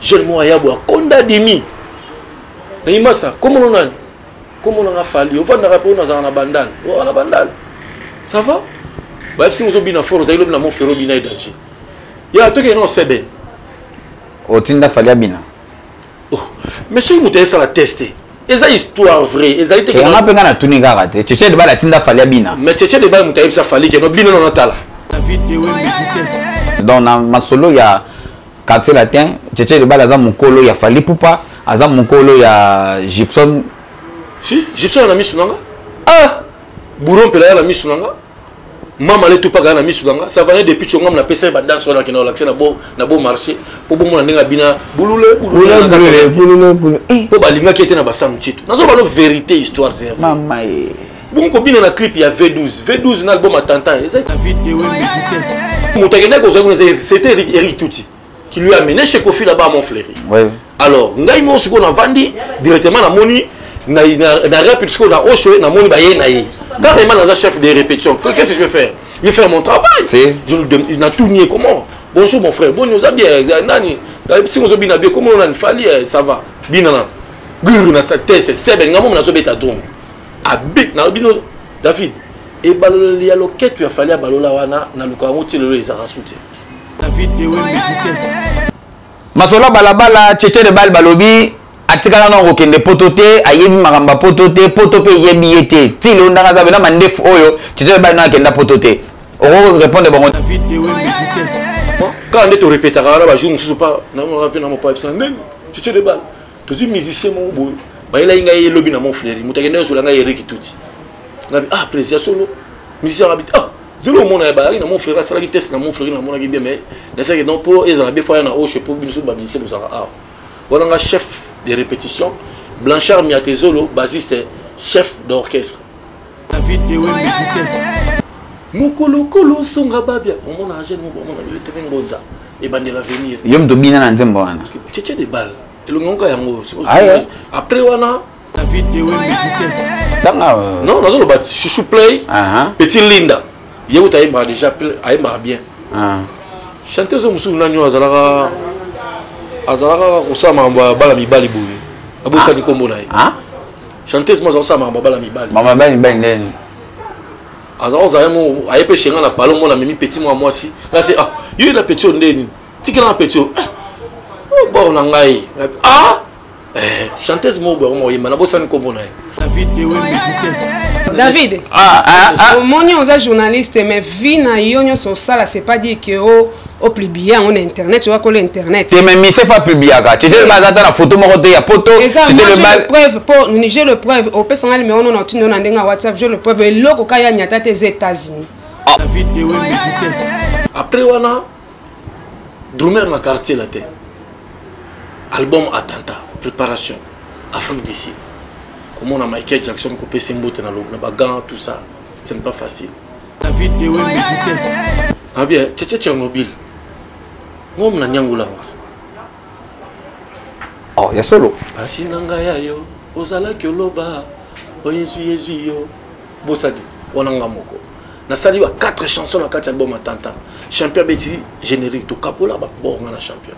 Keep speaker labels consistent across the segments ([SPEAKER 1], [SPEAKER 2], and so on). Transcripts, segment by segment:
[SPEAKER 1] Jeune moko aya boye akonda dimi. Nayi masta, kombo no nani? Kombo na nga Fally. Ofandaka pe nazala na Bandal. Ozalaka na Bandal. Ça va? Bayebisi nga ozobina fort, ozali lobi na Mont Fleury obina ye danger. Ya tokende na oseben.
[SPEAKER 2] Otinda Fally abina?
[SPEAKER 1] Oh, mais soki moto ayesala test te eza histoire vraie ezali te.
[SPEAKER 2] Yanga mpe nga natuni kaka te. Tchetche de Bale atinda Fally abina.
[SPEAKER 1] Mais Tchetche de Bale moto ayebisa Fally ke no bino no natala.
[SPEAKER 2] Donc na masolo ya Quartier Latin, Tchetche de Bale aza mokolo ya Fally Ipupa, aza mokolo ya Gibson.
[SPEAKER 1] Si, Gibson na misu nanga. Ah! Bourron mpela ya na misu nanga. Mama le tupa na misu nanga. Ça venait depuis Tchongam na pesa ba danse wana kina olakisa na bo na beau marché po bomona ndenge abina bulule
[SPEAKER 2] bulule bulule bulule bulule.
[SPEAKER 1] Po balingaki ete na basam chitu. Nazo bano vérité histoire zé.
[SPEAKER 2] Mama ye.
[SPEAKER 1] Bongo kobina na clip ya V12, V12 na album Attentat. Eza moto akendaki kozwa kuna c'était Eric Tuti qui lui a amené chez Koffi là-bas à Montfleury.
[SPEAKER 2] Oui.
[SPEAKER 1] Alors, ngai moko sikoyo navandi directement namoni na na na rep sikoyo na Osho namoni baye na ye. Carrément naza chef de répétition. Qu'est-ce que je vais faire? Je vais faire mon travail.
[SPEAKER 2] Si.
[SPEAKER 1] Je lui na tout nié comment? Bonjour mon frère. Bon, nous a bien nani. Si nous bina bien comment on a fali ça va. Bina na. Guru na sa test seben ngamo na zo beta drum. Abe na bino David ebaloleli ya loketo ya Fally abalola wana na luka yango ti lelo ezalaka su te.
[SPEAKER 3] David Ewembe vitesse.
[SPEAKER 2] Masolo balabala Tchetche de Bal balobi atikala na kokende poto te, ayebi makambo ya poto te, poto mpe eyebi ye te ti lelo ndanga aza na mandefu oyo. Tchetche de Bal na akenda poto te, okoki répondre bango?
[SPEAKER 3] David Ewembe vitesse.
[SPEAKER 1] Kaka nde torepetaka wana bajour mosusu pa namonaka ve na mopa yebisa ndenge Tchetche de Bal tozwi musicien moko boye bayelaki ngai elobi na Montfleury, moto akendaki kozwela ngai Eric Tuti. Ngabi ah président solo musicien ngabi ah zelo omona ya bayaki na Montfleury, asalaki test na Montfleury, namonaki bien, mais nasalaki non mpo ezala bien fo aya na Oshe mpo bino so bamusicien bozalaka awa wana. Nga chef de répétition, Blanchard Miatezolo basiste, chef d'orchestre.
[SPEAKER 3] David Ewembe vitesse.
[SPEAKER 1] Mokolokolo songa babia omona jeune moko omona bilete ngonza ebandela venir.
[SPEAKER 2] Yo moto obina na nzembo wana?
[SPEAKER 1] Tchetche de Balle elongi yango yango après wana.
[SPEAKER 3] David Ewembe vitesse.
[SPEAKER 2] Tanga
[SPEAKER 1] non, nazoloba chouchou play. Petit Linda ye kuta ayembaka déjà, ayembaka bien. Chanteuse mosusu nani oyo azalaka kosala makambo ya bala mibali boye? Abosani nkombo na ye. Chanteuse mo aza kosala makambo ya bala mibali.
[SPEAKER 2] Mama bala mibali ndeni?
[SPEAKER 1] Aza kozala mo aye mpe shenga na palo mona amemi petit mwa mwasi nga se ah yo na petit oyo ndeni tikela na petit oyo bor na ngai ah chanteuse moko boye oyemba, nabosani nkombo na ye.
[SPEAKER 3] David Ewembe vitesse.
[SPEAKER 4] David,
[SPEAKER 2] ah, ah, ah.
[SPEAKER 4] Omoni oza journaliste, mais vie na yo nyonso osala, c'est pas dire que o opublie yango na internet, oyakola internet.
[SPEAKER 2] Te, mais mise fa publiaka Tchetche baza ata na photo moko te ya poto.
[SPEAKER 4] Eza moi j'ai le preuve po j'ai le preuve, opesanga numéro no na otindo na ndenge ya WhatsApp, j'ai le preuve eloko ka ya nyata te eza États-Unis.
[SPEAKER 3] David Ewembe vitesse.
[SPEAKER 1] Après wana drummer na Quartier Latin, album Attentat, préparation Afrique du Sud, komona Michael Jackson kopesa mbote na na bagan, tout ça ce n'est pas facile.
[SPEAKER 3] David Ewembe vitesse.
[SPEAKER 1] Ah bien, Tchetche Tchernobyl ngom na nyangula
[SPEAKER 2] Oh, ya solo.
[SPEAKER 1] Pasi na ngai ya yo ozalaki oloba oyo ezwi ezwi yo bosani wana nga moko nasali ba 4 chansons na kati ya album Attentat. Champion abeti générique, tokapola babor nga na champion.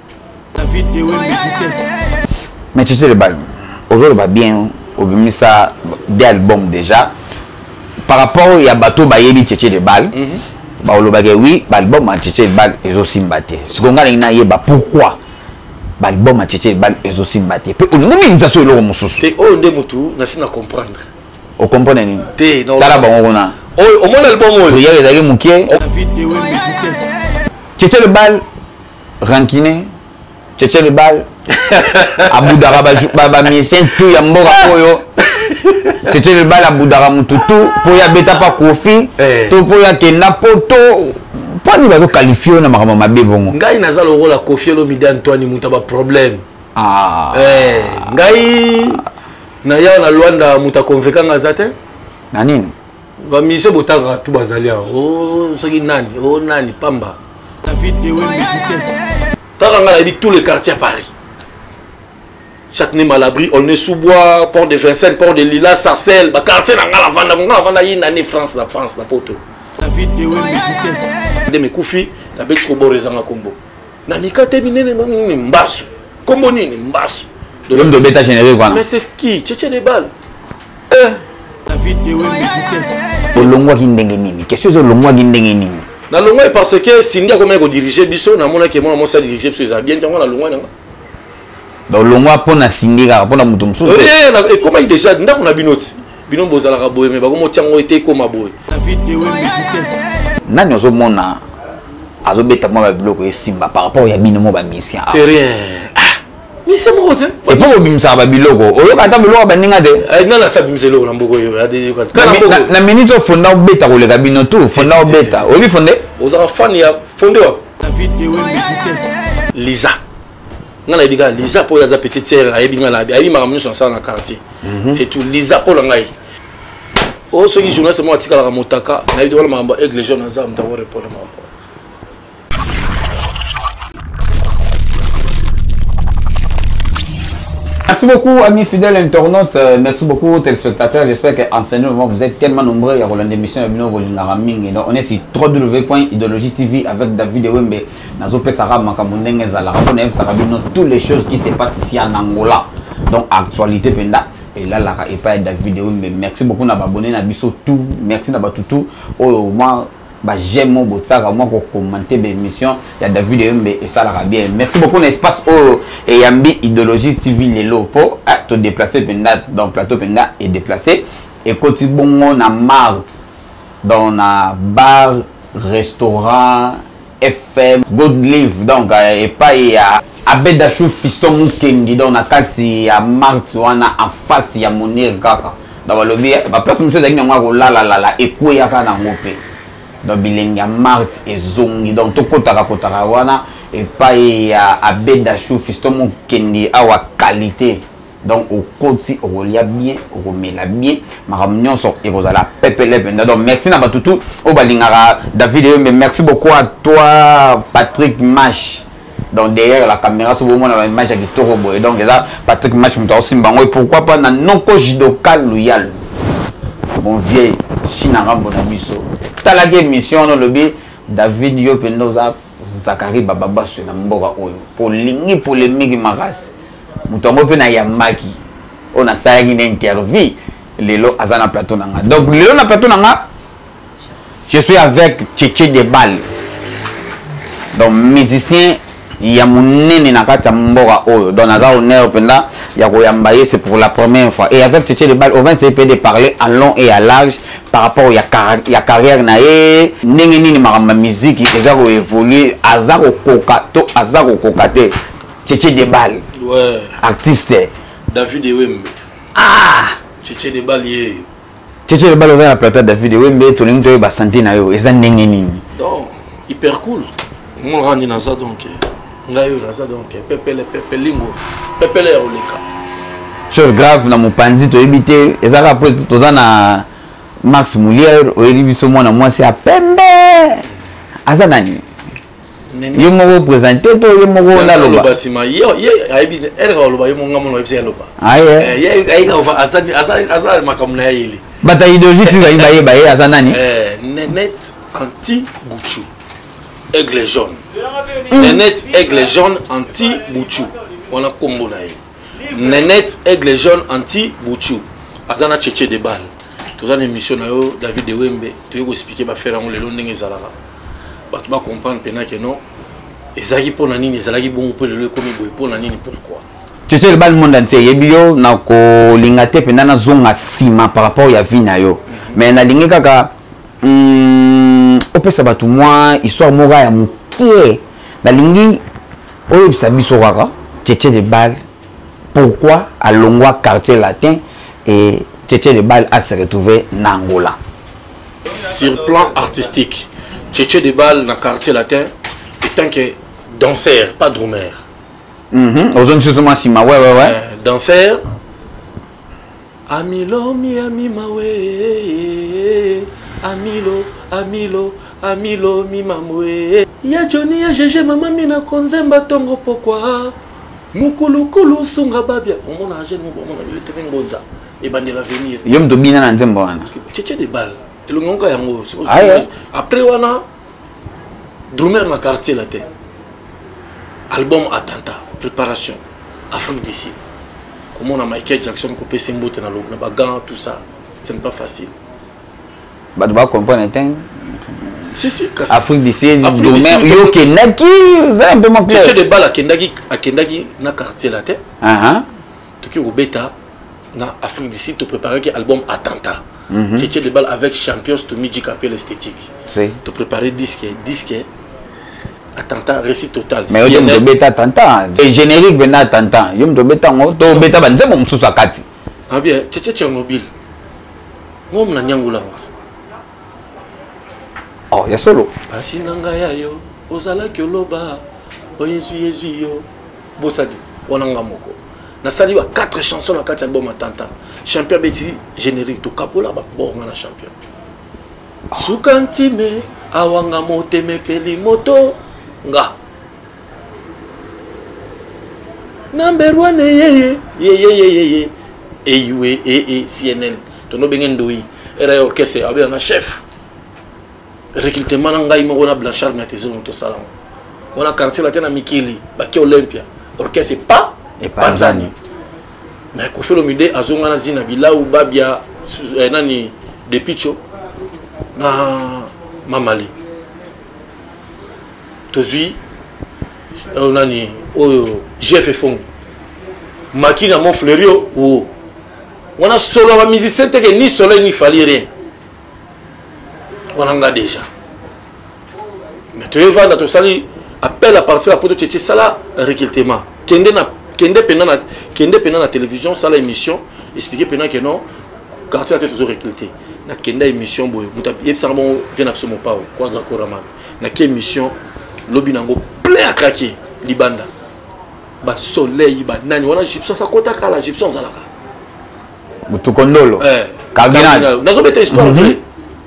[SPEAKER 3] David Ewembe vitesse.
[SPEAKER 2] Mais tu sais le bal ozoloba bien, obimisa des albums déjà par rapport ya bato bayebi Tchetche de Bal, baolobaka oui, baalbum ya Tchetche de Bal ezosimba te. Sikoyo ngai nalingi nayeba pourquoi baalbum ya Tchetche de Bal ezosimba te mpe olingi mimisa so eloko mosusu.
[SPEAKER 1] Te, oyo nde motu nasi na comprendre.
[SPEAKER 2] Okomprendre nini?
[SPEAKER 1] Te.
[SPEAKER 2] Tala bango kuna.
[SPEAKER 1] Oyo omoni album oyo.
[SPEAKER 2] Prière ezalaki mokie.
[SPEAKER 3] David Ewembe vitesse.
[SPEAKER 2] Tchetche de Bal rancune, Tchetche de Bal abudaka bamusicien tu ya mboka oyo. Tchetche de Bal abudaka mutu tu mpo ya beta pa Kofi to mpo ya kenda poto. Mpo nini bazokalifie oyo na makambo mabe bongo?
[SPEAKER 1] Ngai naza lokola Kofi Olomide Antoine, moto ya baproblème.
[SPEAKER 2] Ah.
[SPEAKER 1] Ngai na yawa na Lwanda, moto akonvekanga aza te.
[SPEAKER 2] Na nini?
[SPEAKER 1] Bamusicien botangaka tu bazali awa o soki nani o nani pamba.
[SPEAKER 3] David Ewembe vitesse.
[SPEAKER 1] Kaka ngai nayebi tous les quartiers à Paris: Châtenay-Malabry, Aulnay-sous-Bois, Port de Vincennes, Port de Lila, Sarcelles, baquartier na ngai navanda, ngai navanda ye nani France na France na poto.
[SPEAKER 3] David Ewembe vitesse.
[SPEAKER 1] Nde mekufi nabeti koboro ezanga kombo na mikate minene mbasu. Kombo nini? Mbasu.
[SPEAKER 2] Yo moto obeta générique wana.
[SPEAKER 1] Mais c'est qui? Tchétché de balle.
[SPEAKER 3] David Ewembe vitesse.
[SPEAKER 2] Olongwaki ndenge nini? Question eza, olongwaki ndenge nini?
[SPEAKER 1] Nalongwaki parce que Cindy akomaki kodirige biso. Namonaki mwana mwasi adirige biso, eza bien. Ntango nalongwaki nanga.
[SPEAKER 2] Donc olongwa mpo na Cindy kaka, mpo na moto mosusu te?
[SPEAKER 1] Ekomaki déjà ndako na bino ti bino bozalaka boye, me bakomotia yango ete ekóma boye.
[SPEAKER 3] David Ewembe vitesse.
[SPEAKER 2] Nani ozomona azobeta mwa babiloko esimba par rapport ya bino mo bamusicien?
[SPEAKER 1] C'est rien. Ah, mise moko te.
[SPEAKER 2] Epo bobimisaka babiloko, oyoka ata biloko ya baninga te.
[SPEAKER 1] Nani asa bimisa eloko na mboka oyo?
[SPEAKER 2] Kaka na minute oyo Fonda obeta koleka bino tu. Fonda obeta, oyebi Fonde?
[SPEAKER 1] Ozalaka fan ya Fonde wapi?
[SPEAKER 3] David Ewembe vitesse.
[SPEAKER 1] Liza, nga nayebi kaka Liza mpo oyo aza petite sœur, ayebi nga, nayebi, ayebi makambo nyonso nasala na quartier. C'est tout. Liza mpo na ngai oyo, soki journaliste moko atikalaka motaka, nayebi te wana makambo ya Aigle Jaune, aza moto akorépondre makambo.
[SPEAKER 2] Merci beaucoup, amis fidèles internautes. Merci beaucoup, téléspectateurs. J'espère qu'en ce moment, vous êtes tellement nombreux. Il y a l'émission Mingi. Donc, on est sur www.idéologie TV avec David Ewembe. Nazopesaka makambo ndenge ezalaka mpona yebisaka bino toutes les choses qui se passent ici en Angola. Donc, actualité mpenza elalaka epai ya David Ewembe. Merci beaucoup na baabonnés na biso tout. Merci na bato tout oyo mwa baj'aime oyo botiaka, mwa kocommenter baémission ya David Eyombe, esalaka bien. Merci beaucoup na espace oyo eyambi Idéologie TV lelo mpo todéplace mpenza. Donc plateau mpenza edéplace, ekoti bongo na Mart, donc na bar restaurant FM Good Live, donc epai ya Abedashu Fiston Mukendi, donc na kati ya Mart wana, en face ya Monir kaka. Donc balobi baplace mosusu ezalaki nango ya kolalalala, ekweyaka nango mpe. Donc bilenge ya Mart ezongi. Donc tokotaka kotaka wana epai ya Abedashu Fiston Mukendi awa, qualité. Donc okoti, okolia bien, okomela bien, makambo nyonso ekozala pepele mpenza. Donc merci na bato tu oyo balingaka David Eyombe. Merci beaucoup à toi, Patrick Mash, donc derrière la caméra. So bomona baimage ya kitoko boye, donc eza Patrick Match moto aosimba yango. Et pourquoi pas na noko Jidoka Luyal, mon vieil china, ngambo na biso. Talaki émission wana, olobi: "David, yo mpenza oza Zakari Bababaso na mboka oyo po olingi polémique makasi." Moto yango mpe nayambaki oyo nasalaki na interview, lelo aza na plateau na nga. Donc lelo na plateau na nga, je suis avec Tchétché de Balle, donc musicien ya monene na kati ya mboka oyo. Donc naza honneur mpenza ya koyamba ye, c'est pour la première fois. Et avec Tchétché de Balle, on va essayer de parler en long et à large par rapport ya carrière na ye, ndenge nini makambo ya musique eza koévolue, aza kokoka to aza kokoka te. Tchétché de Balle.
[SPEAKER 1] Ouais.
[SPEAKER 2] Artiste.
[SPEAKER 1] David Ewembe.
[SPEAKER 2] Ah.
[SPEAKER 1] Tchétché de Balle ye.
[SPEAKER 2] Tchétché de Balle, oza na plateau David Ewembe. Tolingi toyeba santé na yo eza ndenge nini?
[SPEAKER 1] Donc hyper cool. Monaka nini, naza donc ngai oyo naza donc pepele pepe lingo pepele ya koleka.
[SPEAKER 2] Chose grave na mopanzi, toyebi te, eza kaka po toza na Max Moulière. Oyebi biso mwana mwasi ya pembe aza nani? Yo moko présente to ye moko naloba?
[SPEAKER 1] Nsima ye ayebi ere aloba, ye monga mona oyebisa ye aloba.
[SPEAKER 2] Aye.
[SPEAKER 1] Ye aza makambo na ye yeli.
[SPEAKER 2] Bato ya Idéologie tu bayi bayeba ye aza nani?
[SPEAKER 1] Nenette anti Buchu Aigle Jaune. Nenette Aigle Jaune anti Buchu wana nkombo na ye, Nenette Aigle Jaune anti Buchu. Aza na Tchétché de Balle. Toza na émission na yo David Ewembe, toyei koexpliquer baaffaire yango lelo ndenge ezalaka, bato bacomprendre mpena ke non, ezalaki mpo na nini, ezalaki bongo mpo lelo ekomi boye mpo na nini, pourquoi.
[SPEAKER 2] Tchétché de Balle, monde entier eyebi yo. Na kolinga te mpenza nazonga nsima par rapport ya vie na yo, mais nalingi kaka opesa bato mwa histoire moko ya mokie. Nalingi oyebisa biso kaka Tchétché de Balle, pourquoi alongwa Quartier Latin et Tchétché de Balle a se retrouvé na Angola?
[SPEAKER 1] Sur plan artistique, Tchétché de Balle na Quartier Latin étant que danseur, pas drummer.
[SPEAKER 2] Ozongi surtout mwa nsima, ouais.
[SPEAKER 1] Danseur amilo miami mawe amilo amilo amilo mimamwe ya Joni ya Gege mama mina konzemba ntongo pokwa mukulukulu sunga babia omona jeune moko omona bileteme ngonza ebandela avenir.
[SPEAKER 2] Yo moto obina na nzembo wana?
[SPEAKER 1] Tchétché de Balle elongi yango yango.
[SPEAKER 2] Aye.
[SPEAKER 1] Après wana, drummer na Quartier Latin, album Attentat, préparation. Afrique du Sud, komona Michael Jackson kopesa mbote na na bagan, tout ça, ce n'est pas facile.
[SPEAKER 2] Bato bacomprendre te.
[SPEAKER 1] Si si, kasi
[SPEAKER 2] Afrique du Sud.
[SPEAKER 1] Afrique du Sud.
[SPEAKER 2] Yo okendaki, eza un peu moins clair.
[SPEAKER 1] Tchétché de Bal akendaki na Quartier Latin. Toki kobeta na Afrique du Sud, topréparaki album Attentat. Tchétché de Bal avec Champions Tomi Jikapé l'esthétique.
[SPEAKER 2] Si.
[SPEAKER 1] Topréparé disque Attentat, récit total.
[SPEAKER 2] Mais yo moto obeta Attentat, générique mpenza Attentat, yo moto obeta yango to obeta banzembo mosusu akati?
[SPEAKER 1] Ah bien, Tchétché Tchernobyl ngomu na nyangula ngo.
[SPEAKER 2] Oh, ya solo.
[SPEAKER 1] Pasi na ngai ya yo ozalaki oloba oyo ezwi ezwi yo bosali wana. Nga moko nasali ba 4 chansons na kati ya album Attentat. Champion abeti générique, tokapola babornga na champion. Suka ntime awanga motema epeli moto nga namberwane yeye yeyeyeyeye eyue ee CNN tonobenge ndoi era ya orchestre abenganga chef recrutement na ngai moko na Blanchard na tesolo tosalango wana Quartier Latin na mikili bake Olympia, orchestre pa
[SPEAKER 2] epanzani.
[SPEAKER 1] Mais Koffi Olomide azonga na zina bilau babia nani Depicho na Mamale. Tozwi oyo nani oyo Jeff Efongo maki na Mont Fleury o wana solo ya bamusicien teke, ni Soleil ni Fali, rien. Wana nga déjà, mais toyevanda, tosali appel à partir ya poto. Tietie, sala recrutement, kende pena na télévision, sala émission, expliquer pena ke non, Quartier Latin tozo recruter. Nakenda émission boye, moto ayebisanga bongo vie na biso Mopao Quadra Koraman. Nake émission, lobi nango plein à craquer libanda, basoleil banani wana, Gibson akota kala, Gibson azalaka.
[SPEAKER 2] Butukondolo.
[SPEAKER 1] Eh,
[SPEAKER 2] cardinal.
[SPEAKER 1] Nazobeta histoire vrai,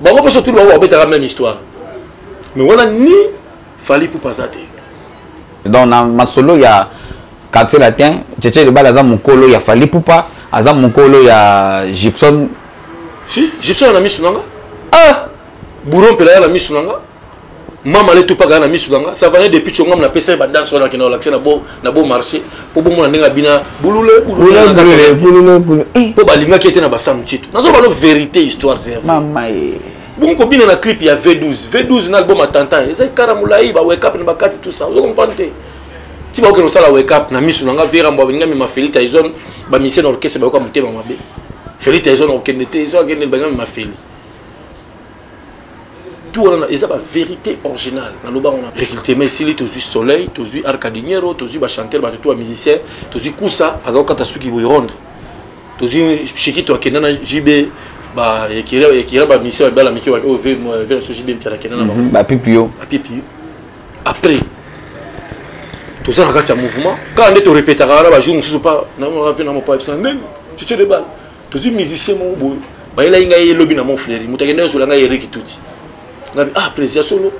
[SPEAKER 1] bango mpe surtout bango babetaka même histoire, mais wana ni Fally Ipupa aza te.
[SPEAKER 2] Donc na masolo ya Quartier Latin, Tchétché de Bal aza mokolo ya Fally Ipupa, aza mokolo ya Gibson?
[SPEAKER 1] Si, Gibson na misu nanga.
[SPEAKER 2] Ah.
[SPEAKER 1] Bouro mpela ya na misu nanga, mama le tupaka ya na misu nanga Savane depuis Tshongam napesa ye badanse wana akenda kolakisa na bo marché mpo bomona ndenge abina bulule.
[SPEAKER 2] Bulule, bulule, bulule.
[SPEAKER 1] Mpo balingaki ete na basamu Tito, nazoba no vérité, histoire c'est vrai.
[SPEAKER 2] Mama ye.
[SPEAKER 1] Bongo kobina na clip ya V12, V12 na album Attentat eza kara molai, ba wake up na bakati, tout ça, ozo comprendre te. Ti bakokende kosala wake up na misu na nga, vera mbo balinga mema Feli Tyson, bamisie na orchestre bayoka motema mabe. Feli Tyson okende te, so akende balinga mema Feli. Tout wana eza bavérité originale naloba wana. Recrutement esili, tozwi Soleil, tozwi Arcadiniero, tozwi bachanteur, bato to bamusicien, tozwi Kusa aza kokata suki boye ronde, tozwi Shikito akenda na JB, ekira bamusicien babala mike oyo ve na biso JB Mpiana akenda na bango.
[SPEAKER 2] Bapipi yo.
[SPEAKER 1] Bapipi. Après toza na kati ya mouvement kaka nde torepetaka wana, bajour mosusu pa namonaka ve na mopa ebisa ndenge Tchétché de Bal. Tozwi musicien moko boye, bayelaki ngai elobi na Mont Fleury, moto akende ozola ngai Erik Tuti. Ngabi ah, président, solo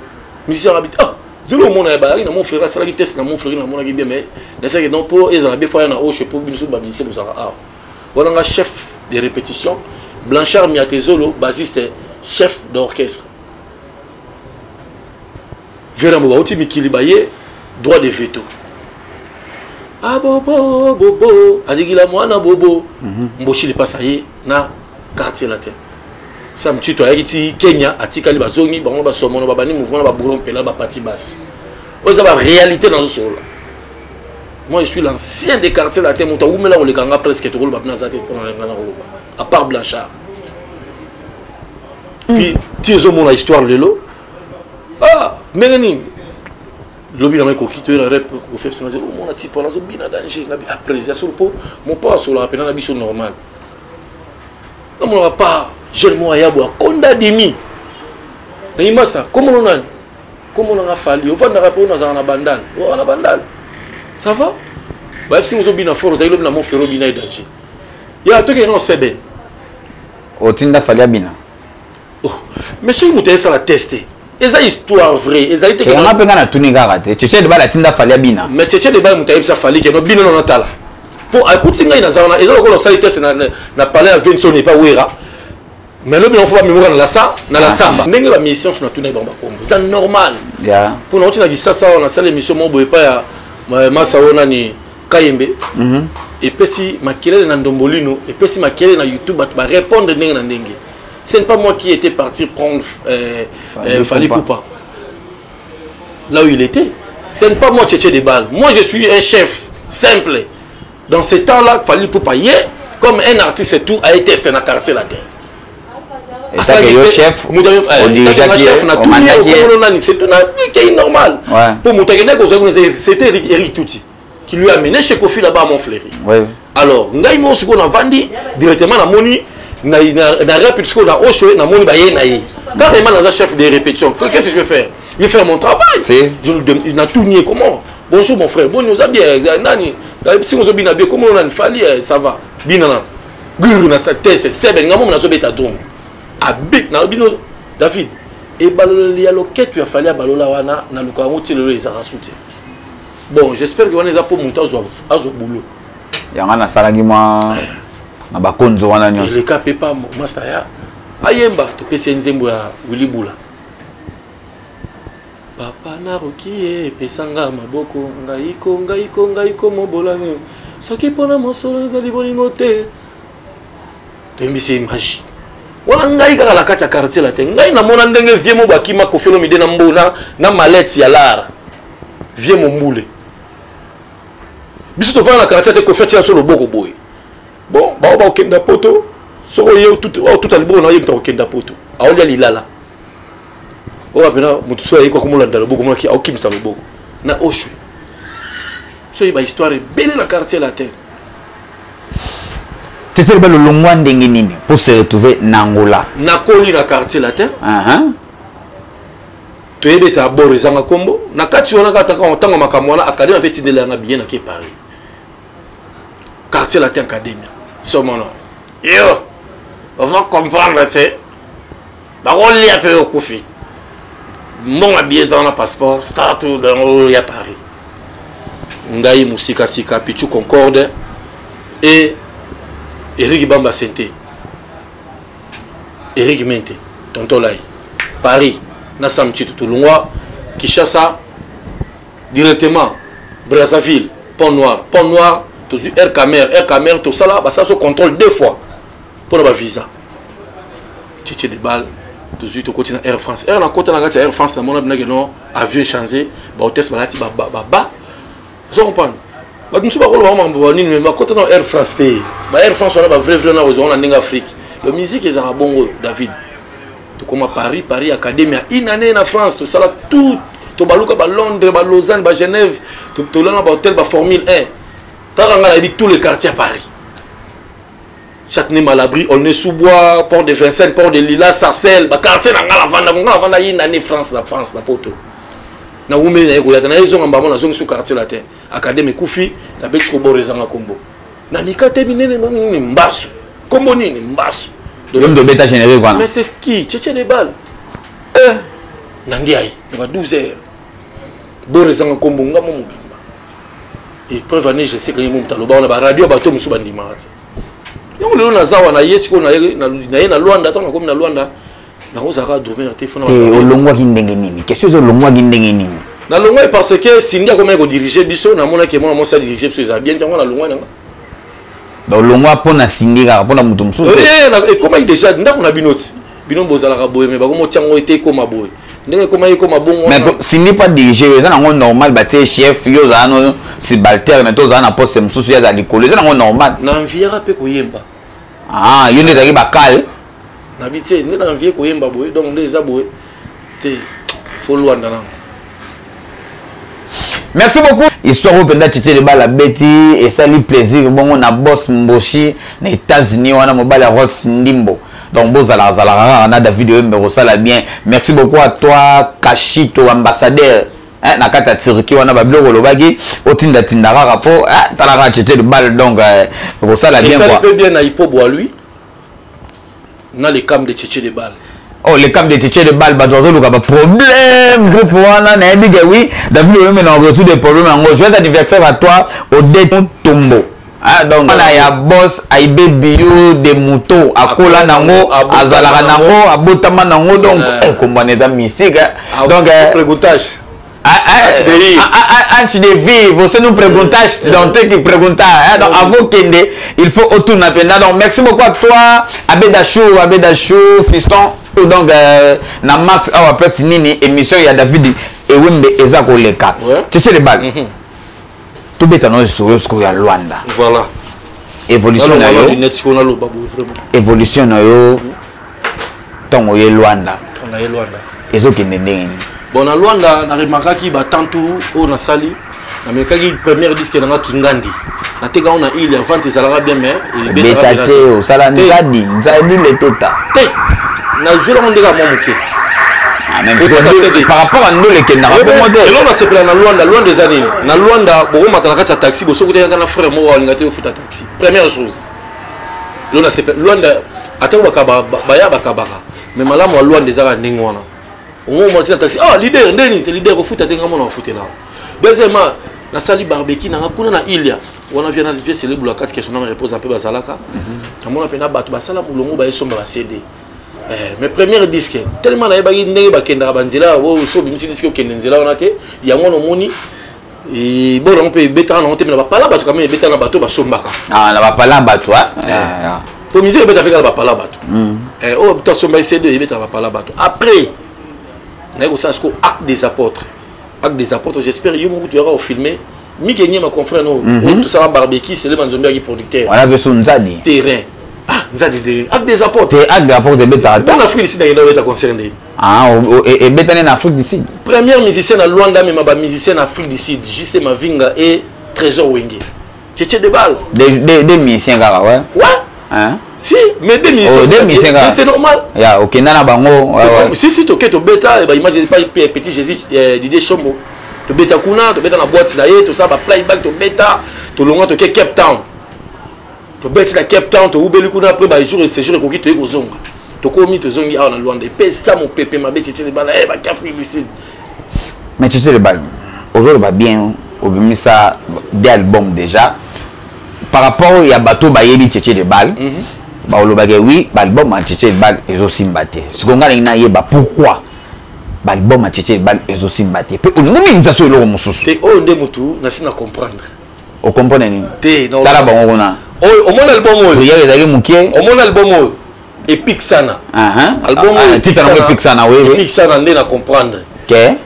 [SPEAKER 1] musicien ngabi ah zelo omona ya bayaki na Mont Fleury, asalaki test na Mont Fleury, namonaki bien, mais nasalaki non mpo ezala bien, fo aya na oshe mpo biso bamusicien bozalaka awa. Wana nga chef de répétition, Blanchard Miatezolo basiste, chef d'orchestre. Vera mo bauti mikili baye, droit de veto. Ah bobo bobo adikila mwana bobo. Mboshi lipasa ye na Quartier Latin. Sam Chito ayaki ti Kenya, atikali, bazongi bango, basomono babandi mouvement na babouro mpela bapati basi. Oyo eza baréalité nazosolola. Moi, je suis l'ancien des Quartiers Latin. Moto awumela koleka nga presque, tokoloba mpena aza te mpona nga na koloba à part Blanchard. Puis ti ezomona histoire lelo, ah ndenge nini lobi nango ekoki toye na rep kofebisa, omona type wana azobina danger. Ngabi après solo mpo mopa asolaka mpena na biso normal, namonaka pa jeune moko aya boye akonda dimi nayi masa komono nani komonanga Fali ovandaka mpe oyo nazalaka na Bandal oyo na Bandal. Ça va, bayebisi ozobina fort, ozali lobi na Mont Fleury obina ye danger ya tokende na oseben.
[SPEAKER 2] Otinda Fali abina?
[SPEAKER 1] Oh, mais soki moto ayesala test, eza histoire vrai, ezali te.
[SPEAKER 2] Yanga mpe nga natuni kaka te, Tchétché de Bal atinda Fali abina?
[SPEAKER 1] Mais Tchétché de Bal moto ayebisa Fali ke no bino nano natala mpo akuti ngai naza wana. Eza lokola osali test na palais ya Vinson epa Wera, mais lobi nango fo bamemoka na la samba ndenge bamission so natuna bango bakombo, eza normal. Mpo nauti na Kisasa awa, nasala émission moko boye epai ya masa oyo nani. Kayembe epesi makelele na Ndombolino, epesi makelele na YouTube, bato barépondre ndenge na ndenge. Ce n'est pas moi qui était parti prendre Fally Ipupa là où il était. Ce n'est pas moi, Tchétché de Balle. Moi, je suis un chef simple. Dans ce temps-là, Fally Ipupa ye comme un artiste et tout a été na Quartier Latin.
[SPEAKER 2] Etake yo chef,
[SPEAKER 1] chef na nani, c'est tout na normal po moto akendaki kozwa, c'était Eric Tuti qui lui a amené chez Kofi là-bas à Montfleury. Alors ngai moko sikoyo navandi directement, namoni na répétition sikoyo na Osho, namoni baye na ye carrément, naza chef de répétition. Qu'est-ce que je vais faire? Je vais faire mon travail. Je natuni ye: comment, bonjour mon frère, boni, oza bien? Nani si ozobina bien? Comment nani Fally, ça va, bina na guru na tese sebe nga momo nazobeta drum abe na bino. David, ebaloleli ya loketo ya Fally, abalola wana, naluka yango ti lelo, ezalaka su te. Bon, j'espère que wana eza mpo moto azwa boulot.
[SPEAKER 2] Yango nasalaki mwa na bakonzo wana nyonso.
[SPEAKER 1] Eleka mpe pa master ya ayemba, topesi ye nzembo ya Willi Bula, papa naroki ye, epesanga maboko ngaiko ngaiko ngaiko mobolani soki mpona mosolo ezali bolingo te. Toyembisi ye magie wana. Ngai kaka na kati ya Quartier Latin, ngai namona ndenge vieux mo bakima Kofi Olomide na mbona na malete ya lar, vieux Mombule. Biso tovanda na quartier te, Kofi atia biso loboko boye. Bon, bao bakokenda Poto, soki oye otuta liboko na oye, moto akokenda Poto aolia lilala oyo apena moto so ayeki akomolanda loboko, monaki aokimisa loboko na Oshwe. So oyeba histoire ebele na Quartier Latin.
[SPEAKER 2] Tete balolongwa ndenge nini pour se retrouver na Angola?
[SPEAKER 1] Nakoli na Quartier Latin. Toyebi ete abord ezanga nkombo na kati wana kaka ntango makambo wana, Academia mpe etindela yanga billet, nake Paris. Quartier Latin, Academia, somono yo ova comprendre te, bakolia mpe okufi mbongo ya billet eza wana, passeport sartout, donc oyo ya Paris. Ngai mosikasika Pichu Concorde et Eric Bamba Sente, Eric Mente, tonton Lai, Paris na Sam Chitu. Tolongwa Kinshasa directement Brazzaville, Pont Noir. Pont Noir, tozwi Air Camer. Air Camer, tosala, basala so contrôle deux fois mpona bavisa. Tchétché de Balle, tozwi, tokoti na Air France. Air nakota na kati ya Air France, namona binake no avion changé, bahôtesse balati baba, ozo comprendre. Bato mosusu bakoloba makambo banini, me bakota na Air France te. Ba Air France wana, bavrai vrai na kozwa na ndenge Afrique. Le musique ezalaka bongo, David. Tokoma Paris. Paris, Académie ya une année na France, tosala tout, tobaluka balondres, balausanne, bagenève, tolala na bahotel baformule 1. Kaka ngai nayebi tous les quartiers à Paris: Châtenay-Malabry, Aulnay-sous-Bois, Port de Vincennes, Port de Lila, Sarcelles, baquartier na ngai navanda, ngai navanda une année France, na France, na Poto. Nawumeli na ye koyaka na ye zonga mbamo, nazongi su Quartier Latin. Académie ekufi, nabeti koboro ezanga kombo na mikate minene nini, mbasu, kombo nini, mbasu.
[SPEAKER 2] Yo moto obeta générique wana?
[SPEAKER 1] Mais c'est qui? Tchétché de Balle. Na ndiaye na ba 12 heures, boro ezanga kombo, ngamo mobimba. Et preuve année, je sais que ye mo moto aloba wana, baradio, bato mosusu bandimaka te. Yango lelo naza wana, ye sikoyo na ye na Lwanda. Ntango nakomi na Lwanda, nakozalaka dormir te.
[SPEAKER 2] Te, olongwaki ndenge nini? Question eza, olongwaki ndenge nini?
[SPEAKER 1] Nalongwaki parce que Cindy akomaki kodirige biso. Namonaki mwana mwasi adirige biso eza bien, ntango nalongwaki nanga.
[SPEAKER 2] Donc olongwa mpo na Cindy kaka, mpo na moto mosusu?
[SPEAKER 1] Ekomaki déjà ndako na bino ti bino bozalaka boye, me bakomotia yango ete ekóma boye, ndenge ekomaki ekóma bongo.
[SPEAKER 2] Mais Cindy mpo adirige yo, eza nango normal. Batie chef, yo ozala no subalterne to ozala na poste mosusu, ye azala likolo, eza nango normal.
[SPEAKER 1] Na enviaka mpe koyemba.
[SPEAKER 2] Ah, yo nde ezalaki bakale.
[SPEAKER 1] Nabi te, nde na envie koyemba boye, donc nde eza boye te, fo Lwanda nango.
[SPEAKER 2] Merci beaucoup. Histoire oyo mpenza, Tchétché de Bala beti, esali plaisir bongo na boss Mboshi na États-Unis wana, mobali ya Ross Ndimbo. Donc bozalaka zalaka kaka na David Oyembe, kosala bien. Merci beaucoup à toi, Kashito ambassadeur, hein, na kati ya Turquie wana. Babiloko olobaki otindatinda kaka mpo talaka Tchétché de Bale, donc kosala bien.
[SPEAKER 1] Esali mpe bien na Ipo Boa lui na le camp de Tchétché de Balle.
[SPEAKER 2] Oh, le camp de Tchétché de Balle, bato bazoluka baproblème, groupe wana nayebi ke oui, David Oyembe na reçu des problèmes yango. Joyeux anniversaire à toi, Odette Tombo. Ah, donc wana ya boss Aibe Bio de moto akola nango, azalaka nango, abotama nango, donc kombwana eza mystique. Donc
[SPEAKER 1] prégotage.
[SPEAKER 2] Antes de vivre, você não perguntaste, donc tem que perguntar. Donc avant kende, il faut otuna mpenza. Donc merci beaucoup à toi, Abedachou, Abedachou, fiston. Donc na Max awa place nini émission ya David Ewembe eza koleka. Tchétché de balle. Tobeta no solo sikoyo ya Luanda.
[SPEAKER 1] Voilà.
[SPEAKER 2] Évolution na yo. Évolution na yo. Ntango oye Luanda.
[SPEAKER 1] Na ye Luanda.
[SPEAKER 2] Ezokende ndenge nini?
[SPEAKER 1] Bon, na Luanda naremarkaki batantu oyo nasali, namekaki première disque nanga Kingandi, nateka ngo na ile ya vente, ezalaka bien, mais
[SPEAKER 2] ebeta te. Osala Nzadi, Nzadi leteta.
[SPEAKER 1] Te, nazwelango ndeka mwa moke.
[SPEAKER 2] Par rapport à ndolo ekendaka bongo te.
[SPEAKER 1] Eloko nasepela na Luanda, Luanda eza nini? Na Luanda bokomata na kati ya taxi, bosoki te na frère moko alinga te ofuta taxi. Première chose lo nasepela Luanda, ata baya bakabaka, mais malamu ya Luanda ezaka ndenge wana. Omoma tina taxi, ah, leader, ndeni te leader ofuta te, nga mona ofutela. Deuxièmement, nasali barbecue nanga kuna na Ilia wana, via na vie selebula kati question nanga repose mpe bazalaka. Namona mpena bato basala molongo, bayesomba ba CD. Mais première disque, tellement nayebaki ndenge bakendaka banzela, so obimisi disque okende nzela wana te. Yango wana omoni bon, yango mpe ebetaka nango te, me na bapala bato quand même ebetaka na bato basombaka.
[SPEAKER 2] Na bapala bato.
[SPEAKER 1] Po musique ebeta mpe kaka bapala bato oyo to asomba CD, ebetaka bapala bato. Après naye kosala siko Acte des Apôtres. Acte des Apôtres, j'espère yo moko toyaka kofilme Mike Nyema, confrère no, tosala barbecue, Selema Nzombi aki producteur.
[SPEAKER 2] Wana mpe so Nzadi.
[SPEAKER 1] Terrain, ah, Nzadi de Acte des Apôtres.
[SPEAKER 2] Te, Acte des Apôtres ebetaka
[SPEAKER 1] te. En Afrique du Sud nakenda obeta concert ndeni.
[SPEAKER 2] Ah, ebetani na Afrique du Sud?
[SPEAKER 1] Première musicien na Luanda, mema bamusicien na Afrique du Sud, JC Mavinga et Trésor Wenge, Tchétché de Balle.
[SPEAKER 2] Des musiciens kaka, ouais.
[SPEAKER 1] Ouais.
[SPEAKER 2] Hein?
[SPEAKER 1] Si, mais des musiciens.
[SPEAKER 2] Oh, des musiciens kaka.
[SPEAKER 1] C'est normal.
[SPEAKER 2] Ya okenda na bango, ouais.
[SPEAKER 1] Si, si, toke tobeta baimage pa Petit Jésus, Didier Chombo. Tobeta kuna, tobeta na boîte na ye, tosala baplayback, tobeta, tolongwa, toke Cape Town, tobeti na Cape Town, toubeli kuna. Après bajour séjour ekoki, toye kozonga, tokomi, tozongi awa na Luanda, epesa mopepe mabe. Tchétché de Bala baki Afrique du Sud.
[SPEAKER 2] Mais Tchétché de Bala, ozoloba bien, obimisa des albums déjà. Par rapport ya bato bayebi Tchétché de Bale, balobaka oui, baalbum ya Tchétché de Bale ezosimba te. Sikoyo ngai nalingi nayeba pourquoi baalbum ya Tchétché de Bale ezosimba te, mpe olingi obimisa so eloko mosusu.
[SPEAKER 1] Te, oyo nde motu nasi na comprendre.
[SPEAKER 2] Okomprendre nini?
[SPEAKER 1] Te.
[SPEAKER 2] Tala bango kuna.
[SPEAKER 1] Oyo omona album oyo.
[SPEAKER 2] Prière ezalaki mokie.
[SPEAKER 1] Omona album oyo Epic Sana. Album
[SPEAKER 2] oyo titre nango Epic Sana, oui.
[SPEAKER 1] Epic Sana nde na comprendre.
[SPEAKER 2] Ke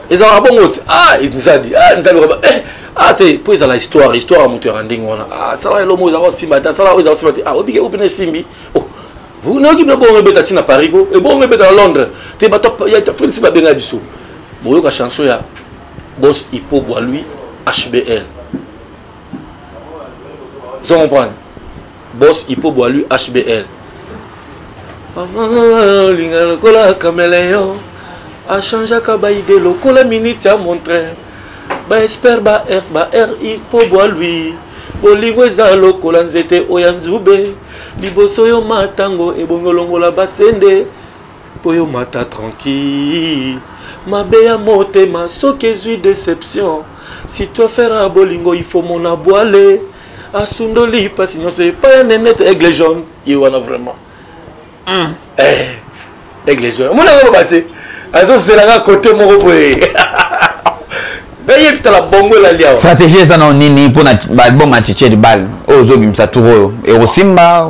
[SPEAKER 1] ezalaka bongo ti, ah, Nzadi, ah, Nzadi, eh, ah, te, mpo ezala histoire, histoire ya moto yaka ndenge wana. Ah, sala eloko moko ezalaka osimba te, sala oyo ezalaka osimba te. Ah, obike oyo mpena esimbi. Oh, nayoki bino bongo ebeta ntina Paris ko, ebongo ebeta na Londres te. Bato ya Afrique babenga biso, boyoka chanson ya Boss Hippo Boilui HBL. Ozo comprendre? Boss Hippo Boilu HBL, olinga lokola caméléon, achangeaka baide lokola minute ya montre, baespère ba r ba r Hippo Boilui. Bolingo eza lokola nzete oyo ya nzube, liboso yo matango ebongi olongola basende mpo yo mata tranquille. Mabe ya motema soki ezwi déception, si toi faire bolingo, il faut mona bwale asundoli mpasi nyonso epai ya Nenete Aigle Jaune. Ye wana vraiment, eh, Aigle Jaune, omonaka loba te, azozelaka kote moko boye, nayebi tala bongo elali awa.
[SPEAKER 2] Stratégie eza nao nini mpona baalbum ya Tchétché de Bale oyo ozobimisa tour oyo? Ekosimba,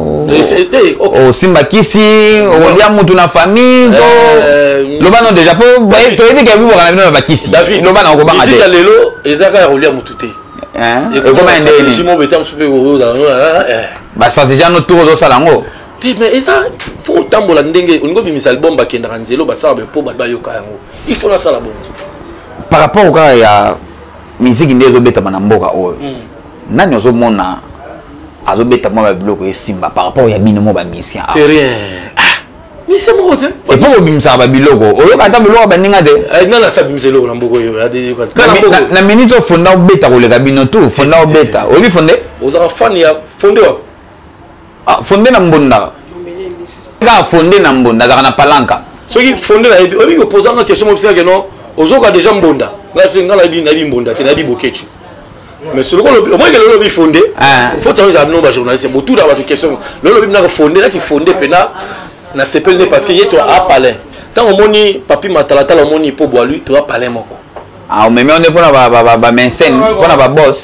[SPEAKER 2] osimba kisi, okolia mutu na famille to loba no déjà, po toyebi ke bibwaka na bino na bakisi. Loba na okobanga
[SPEAKER 1] te. Lelo eza kaka ya kolia mutu te.
[SPEAKER 2] Ekoma ya ndeni? Bastratégie ano tour ozosala yango?
[SPEAKER 1] Te, mais eza faut otambola ndenge olingi obimisa album, bakendaka nzela, basala mpo bato bayoka yango. Il faut nasala bongo.
[SPEAKER 2] Par rapport kaka ya miziki nde ezobetama na mboka oyo, nani ozomona azobeta mwa babiloko esimba par rapport ya bino mo bamusicien?
[SPEAKER 1] Rien, ah, musicien moko te.
[SPEAKER 2] Epo bobimisaka babiloko, oyoka ata biloko ya baninga te.
[SPEAKER 1] Nani asa bimisa eloko na mboka oyo?
[SPEAKER 2] Na minute oyo Fonda obeta koleka bino tu. Fonda obeta, oyebi Fonde?
[SPEAKER 1] Ozalaka fan ya Fonde wapi?
[SPEAKER 2] Ah, Fonde na Mbonda kaka, Fonde na Mbonda azalaka na palanka.
[SPEAKER 1] Soki Fonde nayebi, oyebi kopozanga question mobisaka no, ozoka déjà Mbonda. Nga nayebi Mbonda te, nayebi Bokechu, mais soki omoyeke lelo olobi Fonde, faut tiango ezala bino bajournaliste botuna bato question. Lelo olobi naka Fonde, nati Fonde mpena nasepeli nde parce que ye to apalin. Ntango omoni Papi Matalatala, omoni po Bwalu, toza palais moko.
[SPEAKER 2] Ah, omemi yango nde mpona bamensene, mpona babos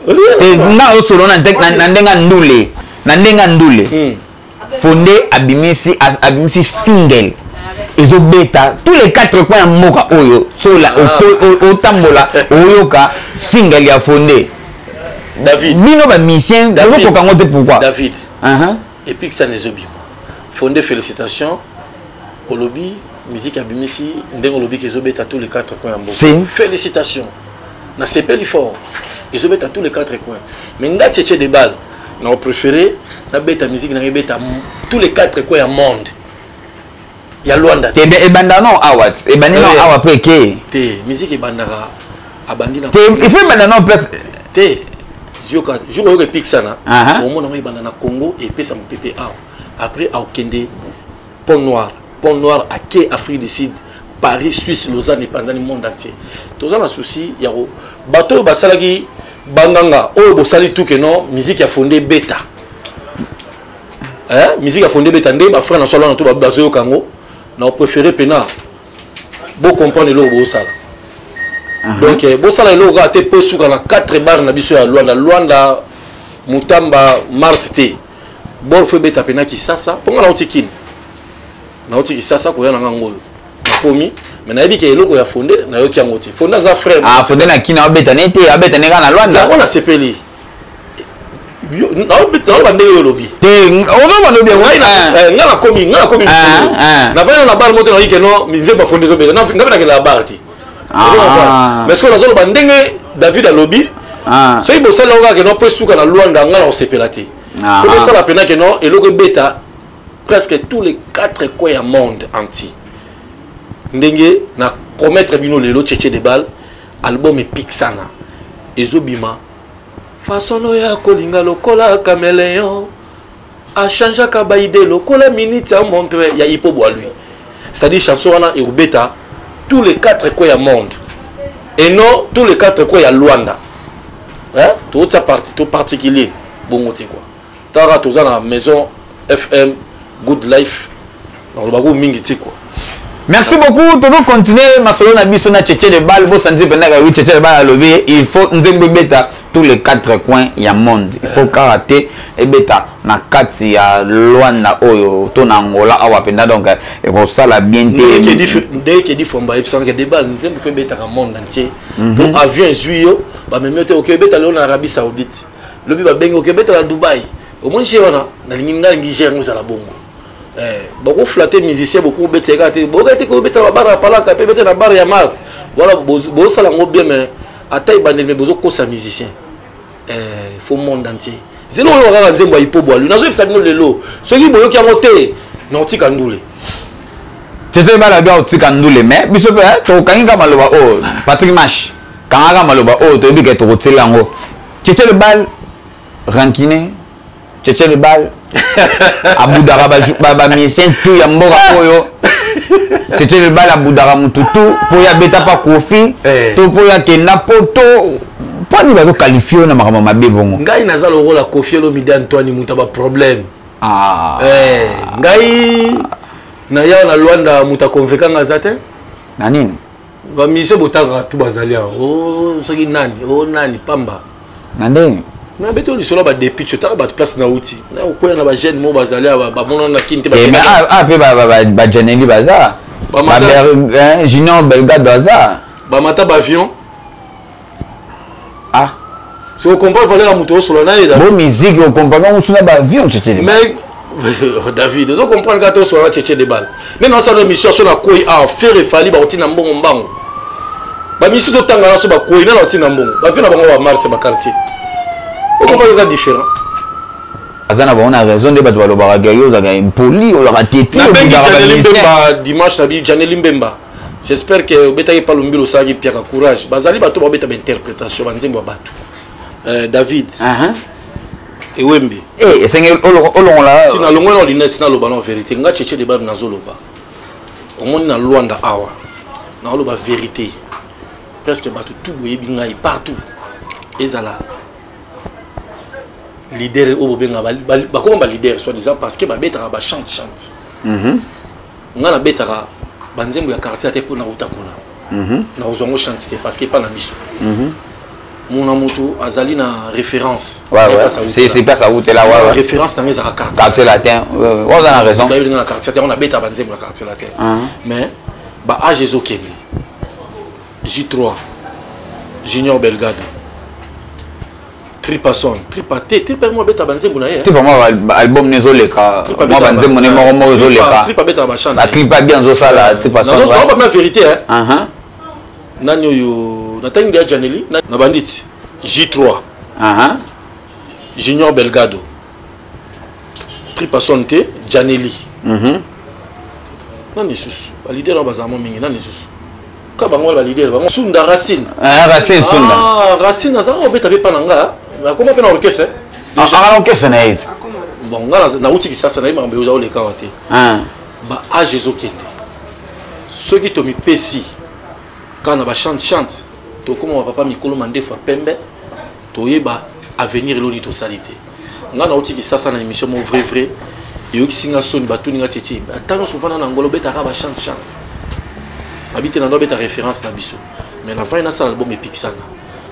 [SPEAKER 2] te. Nga osolo na ndenge ya ndule, na ndenge ya ndule. Fonde abimisi single, ezobeta tous les quatre coins ya mboka oyo. So otambola, oyoka single ya Fonde.
[SPEAKER 1] David.
[SPEAKER 2] Bino bamusicien bozokoka yango te, pourquoi?
[SPEAKER 1] David. Et puis ça nezobima Fonde, félicitation. Olobi musique abimisi, ndenge olobi ke ezobeta tous les quatre coins ya mboka.
[SPEAKER 2] Si.
[SPEAKER 1] Félicitation, nasepeli fort. Ezobeta tous les quatre coins, mais nga Tchétché de Balle na préféré nabeta musique nanga ebeta tous les quatre coins ya monde ya Lwanda.
[SPEAKER 2] Te, ebanda no awa, ebandi no awa mpe eke.
[SPEAKER 1] Te, musique ebandaka, abandi na
[SPEAKER 2] Te, il faut ebanda no place.
[SPEAKER 1] Te, yoka, jour oyoka epikisana, omona yango ebanda na Congo, epesa mopepe awa, après akokende Pont Noir, Pont Noir ake Afrique du Sud, Paris, Suisse, Lausanne, epanzani monde entier. Toza na souci ya ko bato oyo basalaki banganga oyo bosali tuke non, musique ya Fonde ebeta. Eh, musique ya Fonde ebeta nde bafrère na so alwana to bazoyoka yango. Na préféré mpena bocomprendre eloko bosala. Donc bosala eloko kaka te mpo esuka na 4 bar na biso ya Lwanda, Lwanda, Mutamba, Mart te. Bol fo ebeta mpena Kisasa, mpo nga nauti Kini, nauti Kisasa koya na nga ngoyo nakomi, mais nayebi ke eloko ya Fonde nayoki yango te. Fonde aza frère.
[SPEAKER 2] Ah, Fonde na Kini abeta ne te, abeta ne kaka na Lwanda.
[SPEAKER 1] Yango nasepeli. Naoloba ndenge oyo olobi.
[SPEAKER 2] Te, oloba lobi.
[SPEAKER 1] Nga nakomi, nga nakomi navandi na bar moto, nayoki ke no nzembo ya Fonde ezobeta. Nga mpe nakenda na bar te, mais soki nazoloba ndenge David alobi, soki bosali yango kaka ke no mpo esuka na Lwanda, nga na kosepela te. Fo bosala mpena ke no eloko ebeta presque tous les quatre coins ya monde entier. Ndenge na promettre bino lelo, Tchétché de Balle, album epikisana ezobima. Façon oyo ya kolinga lokola caméléon, achangeaka baide lokola minute ya montre ya Ipo Bwalui, c'est-à-dire chanson wana ekobeta tous les quatre coins ya monde et non tous les quatre coins ya Luanda. Hein? Totia parti to particulier bongo te quoi. Tara toza na maison FM Good Life, nalobako mingi te quoi.
[SPEAKER 2] Merci beaucoup. Toujours continuer masolo na biso na Tchétché de Balle. Bo santi penda ka Tchétché de Balle alobi il faut nzembo ebeta tous les quatre coins ya monde. Il faut karaté ebeta na kati ya Luanda oyo to na Angola awa penda, donc ekosala bien te.
[SPEAKER 1] Ndenge di fomba yebisaka de Balle, nzembo fo ebetaka monde entier. Po avion ezwi yo, bamemi yo te, oke ebeta lelo na Arabie Saoudite. Lobi babengi, oke ebeta na Dubai. Omoni che wana, nalingi ngai nalingi gere yango ezala bongo. Bakoflate musicien, bokobetisa kaka te, boyoka te kobeta na bar ya Palaka mpe beta na bar ya Mart. Voilà, bozosala yango bien, mais ata ebandeli, mais bozokosa musicien. Faut monde entier. Zelo oyo kaka nzembo ya Ipo Bwalu, nazoyebisa bino lelo, soki boyoki yango te, na otika ndule.
[SPEAKER 2] Tete Bala bia otika ndule, mais biso mpe tokangi kaka maloba oyo. Patrick Mash, kanga kaka maloba oyo, toyebi ke tokotiela yango. Tete le Bal rancune, Tchétché le Bal abudaka bamusicien tout ya mboka oyo. Tchétché le Bal abudaka mutu tout mpo ya beta pa Kofi to mpo ya kenda poto. Mpo nini bazoqualifie oyo na makambo mabe bongo?
[SPEAKER 1] Ngai naza lokola Kofi Olomide Antoine, moto ya baproblème. Ngai naya na Lwanda, moto akonvekanga aza te.
[SPEAKER 2] Na nini?
[SPEAKER 1] Bamusicien botangaka tu bazali awa. O soki nani, o nani pamba.
[SPEAKER 2] Na ndenge
[SPEAKER 1] nabeti oyo lisolo ya badepicho, tala bato place nauti na kokwela na bajeune mo bazali awa, bamonana na Kini te.
[SPEAKER 2] Mais ah, mpe bajaneli baza, Junior Belgado aza.
[SPEAKER 1] Bamata baavion.
[SPEAKER 2] Ah.
[SPEAKER 1] Si ocomprendre valeur ya moto osola na ye.
[SPEAKER 2] Bo musique ocomprendre mosu na baavion, Tchétché.
[SPEAKER 1] Mais David, ozo comprendre kaka te. Osola na Tchétché de Balle nde naosala émission so nakwei awa, Ferre, Fally bakotina mbongo mbango. Bamisi totanga na so bakwei nana batina mbongo, bavie na bango bamarte baquartier. Ocomprendre, eza différent.
[SPEAKER 2] Aza na bango na raison nde bato balobaka ke yo ozalaka impoli, ozalaka teti.
[SPEAKER 1] Nabengi Janeli Mbemba dimanche na bi. Janeli Mbemba, j'espère que obetaki pa Lumbila, osalaki mpiaka, courage. Bazali bato babeta bainterprétation banzembo ya bato. David Ewembi.
[SPEAKER 2] Esengeli olongola.
[SPEAKER 1] Ti nalongoli na lunettes, naloba na vérité. Nga Tchétché de Balle nazoloba, omoni na Lwanda awa, naoloba vérité. Presque bato tout boyebi ngai partout, ezala leader oyo bobenga bakoma baleader soi disant parce que babetaka bachante chante. Nga nabetaka. Banzembo ya quartier te mpo nauta kuna. Nakozwa yango chance te parce que epa na biso mona moto azali na référence.
[SPEAKER 2] C'est place awutela.
[SPEAKER 1] Référence nango ezalaka
[SPEAKER 2] quartier latin. Oza na raison.
[SPEAKER 1] Nga na quartier latin, nabeta banzembo na quartier latin, mais baage ezokende. J3, Junior Belgado, Tripason, Tripa te, Tripa mo abeta banzembo na ye.
[SPEAKER 2] Tripa mwa album ne ezoleka, mwa banzembo ne moko moko ezoleka.
[SPEAKER 1] Tripa abetaka bachante.
[SPEAKER 2] Baclip bien ezosala Tripason.
[SPEAKER 1] Na vérité, hein. Nani oyo natangi nde ya Janeli na banditi? J3, Junior Belgado, Tripason te, Janeli. Nani lisusu? Baleader oyo bazala mwa mingi. Nani lisusu? Ka bango wana baleader, bango Sunda, Racine.
[SPEAKER 2] Racine Sunda.
[SPEAKER 1] Ah, Racine azalaka kobeta mpe pa na nga, akoma mpe na orchestre.
[SPEAKER 2] Aka na orchestre na ye.
[SPEAKER 1] Bon, nga nauti Kisasa, nayebi makambo eza oleka awa te. Baage ezokende. Soki tomipesi kaka na bachante chante, tokóma bapapa mikolo mandefu ya pembe, toyeba avenir eloni tosali te. Nga nauti Kisasa na émission mo vrai vrai, eyokisi nga soni. Batuni nga: "Tchetche, ata nyonso ofanda na Ngolo, obetaka bachante chante?" Nabi te, nando abeta référence na biso, mais navandi nasala album epikisanga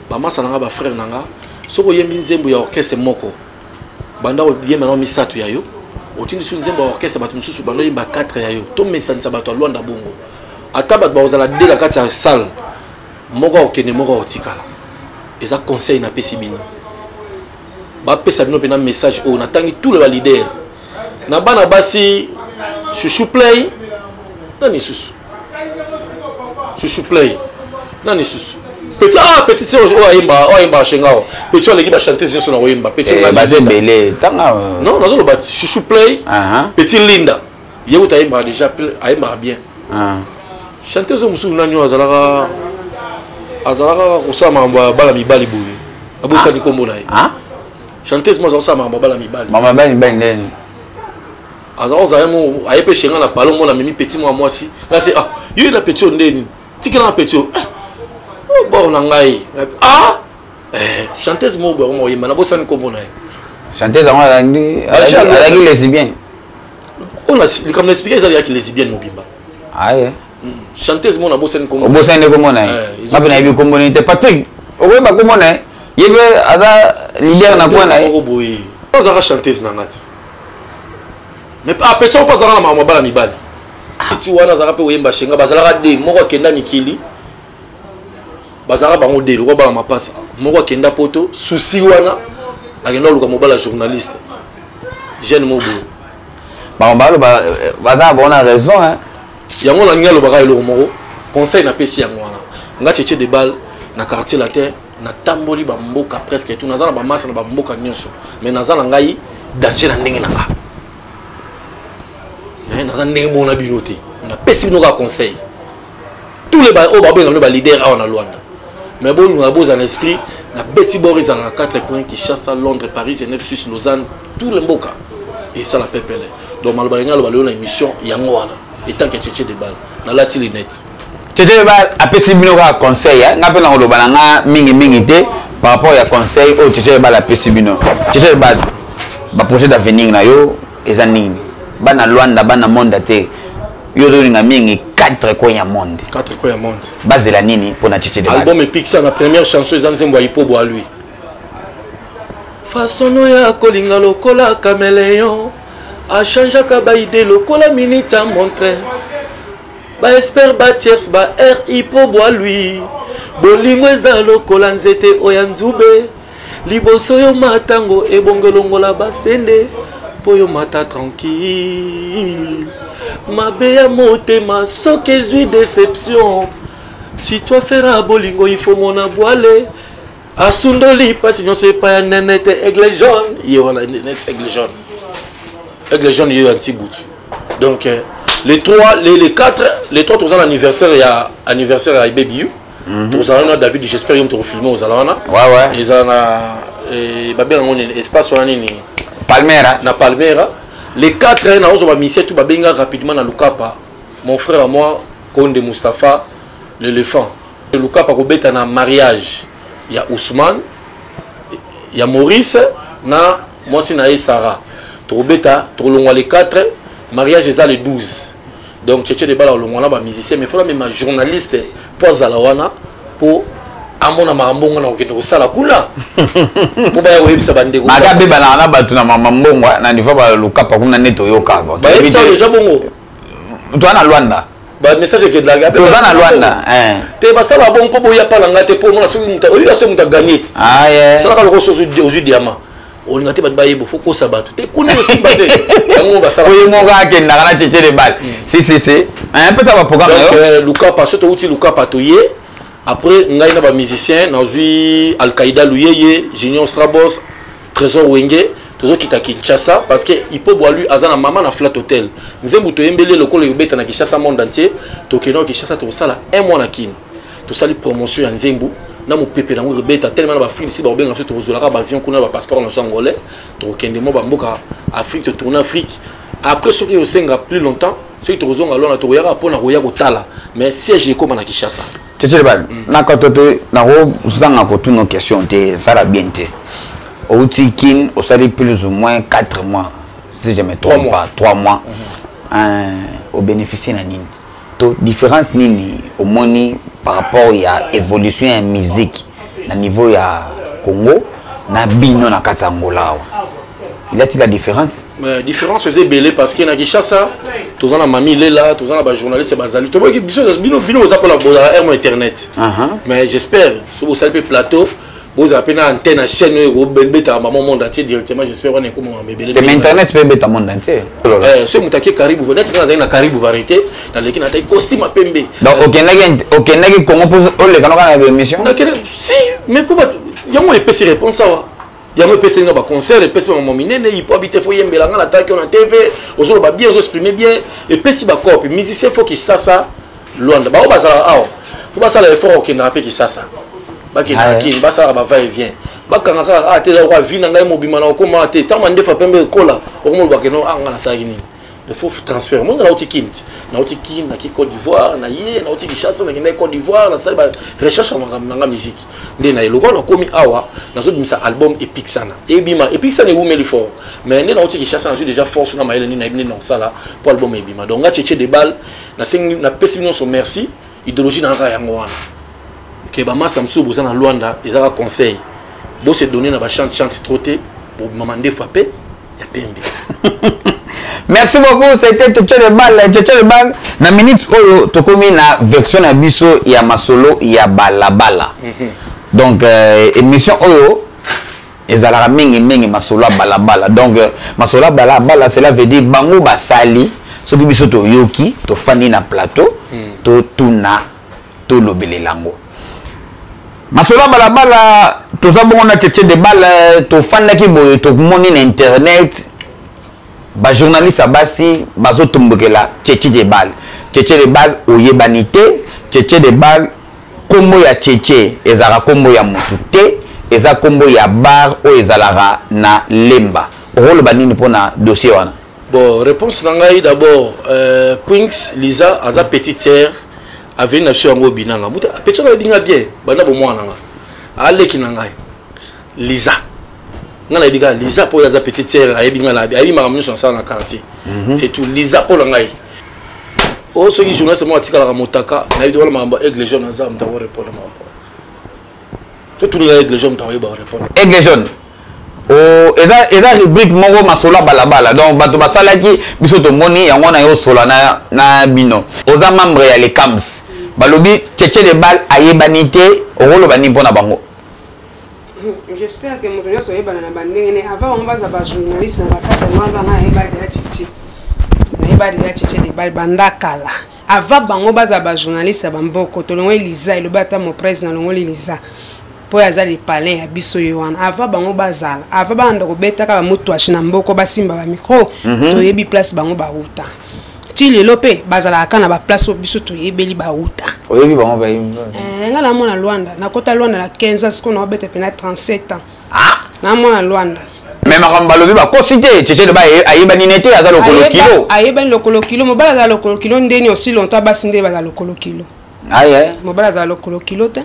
[SPEAKER 1] bamasa na nga, bafrère na nga. Soki oyembi nzembo ya orchestre moko, banda oyemba nao misato ya yo, otindi su nzembo ya orchestre, bato mosusu banda oyemba 4 ya yo. Tomesanisa bato ya Lwanda bongo. Ata bato bakozala de na kati ya salle, moko akokende, moko akotikala. Eza conseil napesi bino, bapesa bino mpena message oyo. Natangi tous les baleader na bana basi, Chouchou Play, nani lisusu? Chouchou Play, nani lisusu? Petit, ah, petit sœur oyo ayemba, oyo ayemba shenga, petit oyo aleki bachanteuse nyonso na koyemba, petit.
[SPEAKER 2] Baza ebele, tanga.
[SPEAKER 1] Non, nazoloba Chouchou Play, petit Linda, ye kuta ayembaka déjà, ayembaka bien. Chanteuse oyo mosusu nani oyo azalaka kosala makambo ya bana mibali boye? Abosani nkombo na ye. Chanteuse mo aza kosala makambo ya bana mibali.
[SPEAKER 2] Mama bani bani ndeni?
[SPEAKER 1] Aza kozala mo aye mpe shenga na palo mona amemi petit mwa mwasi. Nga se: "Ah, yo na petit oyo ndeni? Tikela na petit oyo." Ah, bor na ngai, ah, chanteuse moko boye akoma koyemba, nabosani nkombo na ye.
[SPEAKER 2] Chanteuse yango azalaki lesbienne?
[SPEAKER 1] Oyo likambo na expliquer, ezali yaki lesbienne mobimba.
[SPEAKER 2] Aye.
[SPEAKER 1] Chanteuse moko, nabosani nkombo.
[SPEAKER 2] Obosani nde kombo na ye? Nga mpe nayebi kombo nini te. Patrick, okoyeba kombo na ye? Ye mpe aza leader na kwa na ye.
[SPEAKER 1] Moko boye azalaka chanteuse na nga ti, mais ah, petit mpo azalaka na makambo ya bana mibali. Petit wana azalaka mpe koyemba shenga. Bazalaka de moko akenda mikili, bazalaka bango de lokwa bana mapasa. Moko akenda poto, susi wana akenda koluka mobali ya journaliste jeune mo boye.
[SPEAKER 2] Bango baloba baza na bango na raison, hein.
[SPEAKER 1] Yango nalingi alobaka eloko moko, conseil napesi yango wana. Nga Tchetche de Balle na quartier latin, natamboli bamboka presque tout, naza na bamasa na bamboka nyonso, mais naza na ngai danger na ndenge na nga. Naza ndenge moko na bino te. Napesi bino kaka conseil, tous les oyo babenga bino baleader awa na Lwanda, mais bolinga bozala na esprit na beti bor ezala na quatre coins: Kinshasa, Londres, Paris, Genève, Suisse, Lausanne, tous les mboka esala pepele. Donc maloba ndenge aloba lelo na émission yango wana, etant que Tchetche de Balle, nalati lunette.
[SPEAKER 2] Tchetche de Balle apesi bino kaka conseil. Nga mpe nakoloba na nga mingimingi te par rapport ya conseil oyo Tchetche de Balle apesi bino. Tchetche de Balle, baprojet d'avenir na yo eza nini? Bana Lwanda, bana monde te, yo ozolinga mingi quatre coins ya monde.
[SPEAKER 1] Quatre coins ya monde.
[SPEAKER 2] Bazela nini mpona Tchetche de Balle?
[SPEAKER 1] Album epikisa na première chanson eza nzembo ya Ipobo a lui façon ya kolinga lokola caméléon, achangeaka baide lokola minute ya montre, baespere, batiers, ba r ipo bwa lui. Bolingo eza lokola nzete oyo ya nzube, liboso yo matango ebongo elongola basende mpo yo mata tranquille. Mabe ya motema soki ezwi déception, si toi fera bolingo ifo mona bwale asundoli mpasi nyonso epai ya nene te. Aigle jaune ye wana, net aigle jaune, aigle jaune ye ya ntibutu. Donc les 3, les 4, les 3, toza na anniversaire ya anniversaire ya Baby You. Tozala wana, David, j'espère yo moto kofilme ozala wana. Ezala na babenga yango nini, espace wana nini?
[SPEAKER 2] Palmera.
[SPEAKER 1] Na Palmera, les 4. Naozwa bamisie tu babenga rapidement na Lukapa, mon frère à moi Konde Mustapha l'éléphant. Lukapa kobeta na mariage ya Ousmane, ya Maurice na mwasi na ye Sara. Tokobeta, tokolongwa le 4, mariage eza le 12. Donc Tchétché de Bala olongwa na bamusicien, mais fola mema journaliste mpo azala wana, mpo amona makambo ngo na kokende kosala kuna, mpo baya koyebisa bandeko.
[SPEAKER 2] Ata abebanaka na bato na mama mbongo na niveau balukapa kuna nde toyoka.
[SPEAKER 1] Bayebisa deja bongo.
[SPEAKER 2] Toza na Lwanda.
[SPEAKER 1] Bamessage ekendaka.
[SPEAKER 2] Toza na Lwanda.
[SPEAKER 1] Te, basala bongo mpo boya pala nga te, mpo omona soki moto olinga, soki moto aganye ti salaka loko so ozwi diamant, olinga te bato bayeba, fo kosa bato te kuna, osimba te, yango basala.
[SPEAKER 2] Oye moko akendaka na Tchétché de Bale, si si si, mpesa baprogramme.
[SPEAKER 1] Donc Lukapa, so touti Lukapa, toye après ngai na bamusicien, nazwi Alkaïda Luyeye, Junior Strabos, Trésor Wenge, tozokita Kinshasa, parce que Ipo Bwalu aza na mama na Flat Hotel. Nzembo toyembeli lokola ekobeta na Kinshasa, monde entier. Tokende na Kinshasa, tokosala un mois na Kini, tosali promotion ya nzembo na mopepe nango ekobeta tellement na baAfrique si bakobenga biso, tokozwelaka baavion kuna, bapasseport na biso angolais, tokokende mo bamboka Afrique, totourne Afrique. Après, soki osenga plus longtemps, soki tokozonga lwana, tokoyaka mpona koya kotala, mais siège ekóma na Kinshasa.
[SPEAKER 2] Tchétché Bale, nakato te, nakozanga kotuna question te, ezala bien te. Outi Kin, osali plus ou moins 4 mois, si je me trompe pas, 3 mois. Obénéficie na nini to différence nini omoni par rapport ya évolution ya musique na niveau ya Congo na bino na kati ya Angola awa? Il y a-t-il la différence?
[SPEAKER 1] Différence eza ebele, parce que na Kinshasa toza na mami lela, toza na bajournaliste bazali, toboki biso. Bino boza mpona bozala aire mo internet, mais j'espère so bosali mpe plateau, bozala mpe na antenne na chaîne oyo ekobetaka mama monde entier directement. J'espère wana ekomama ebele.
[SPEAKER 2] Mais internet mpe ebeta monde entier.
[SPEAKER 1] Soki moto ake Karibu, neti nga nazali na Karibu Variété, naleki na tai costume ya pembe.
[SPEAKER 2] Donc okendaki Congo mpo oleka noka na émission?
[SPEAKER 1] Si, mais mpo yango epesi réponse awa, yango epesi nga baconcert, epesi bamama minene. Ipo abi te, fo yembela nga, nataki yo na TV, ozoloba bien, ozoexprime bien, epesi bacope musicien. Fo Kisasa, Lwanda, bango bazalaka awa, fo basala effort, okendaka mpe Kisasa, bakendaka Kini, basalaka ba va et vient, bakanga kaka a te. Ezaka vi na ngai mobima na okóma te, ntango mandefa pembe ekola, okomoloba keno a nga nasalaki nini. Il faut transfert monga. Nauti Kini ti, nauti Kini, naki Côte d'Ivoire, na ye nauti Kinshasa, nakendaki Côte d'Ivoire, nasali ba recherche ya makambo na nga musique nde na eloko. Nakomi awa, nazobimisa album Epic Sana, ebima. Epic Sana ewumeli fort, mais nde nauti Kinshasa, nazwi déjà force na mayele nini nayebi nde nakosala po album ebima. Donc nga Tchétché de Balle, nasengi, napesi nyonso merci. Idéologie na kaka yango wana ke bamasta mosusu boza na Lwanda, ezaka conseil, bose donner na bachante chante trop te, bobima ndefa mpe ya pembe.
[SPEAKER 2] Merci beaucoup, c'était Tchétché de Balle. Tchétché de Balle, na minute oyo tokomi na version na biso ya masolo ya balabala. Donc émission oyo ezalaka mingi mingi masolo ya balabala. Donc masolo ya balabala, cela veut dire bango basali, soki biso toyoki, tofandi na plateau, totuna, tolobelela yango. Masolo ya balabala, toza bongo na Tchétché de Balle. Tofandaki boye, tomoni na internet bajournaliste ya basi bazotombokela Tchétché de Balle. Tchétché de Balle oyebani te. Tchétché de Balle, nkombo ya Tchétché ezalaka nkombo ya motu te, eza nkombo ya bar oyo ezalaka na Lemba. Okoloba nini mpona dossier wana?
[SPEAKER 1] Bon, réponse na ngai d'abord, Queens Lisa aza petite sœur aveni na biso, yango obinanga mutu petit oyo ayebinga bien banda bomwana na nga, aleki na ngai Lisa. Nga nayebi kaka Lisa mpo oyo aza petite sœur, ayebi nga, ayebi makambo nyonso nasala na quartier. C'est tout. Lisa mpo na ngai oyo, soki journaliste moko atikalaka motaka, nayebi te wana makambo ya Aigle Jaune, aza moto akorépondre makambo so tuninga Aigle Jaune, moto akoyeba korépondre.
[SPEAKER 2] Aigle Jaune, oh, eza rubrique moko masolo ya balabala. Donc bato basalaki biso, tomoni yango wana, yosola na bino. Oza membre ya Lecams, balobi Tchétché de Balle ayebani te. Okoloba nini mpona bango?
[SPEAKER 4] J'espère que moto nyonso oyebana na bandenge ne. Avant bango baza bajournaliste na bakati ya mwana, nga nayeba deya Tchétché, nayeba deya Tchétché de Balle banda kala, avant bango baza bajournaliste ya bamboko. Tolongoli Liza, elobi ata moprese, nalongoli Liza mpo oyo aza lepalin ya biso ye wana. Avant bango bazala, avant banda kobetaka bamutwashi na mboko, basimba bamicro, toyebi place bango bauta. Ti lelo mpe bazalaka kaka na baplace oyo biso toyebeli bauta.
[SPEAKER 2] Oyebi bango bayebi?
[SPEAKER 4] Eh, nga namona Lwanda, nakota Lwanda na 15 ans, sikoyo naobeta pena 37 ans. Namona Lwanda.
[SPEAKER 2] Mais makambo balobi, bakosi te? Tchétché de Balle ayebani ne te, aza lokolo kilo.
[SPEAKER 4] Ayebani lokolo kilo. Mobali azala lokolo kilo ndeni aussi longtemps basi nde bazala lokolo kilo?
[SPEAKER 2] Aye.
[SPEAKER 4] Mobali azala lokolo kilo te.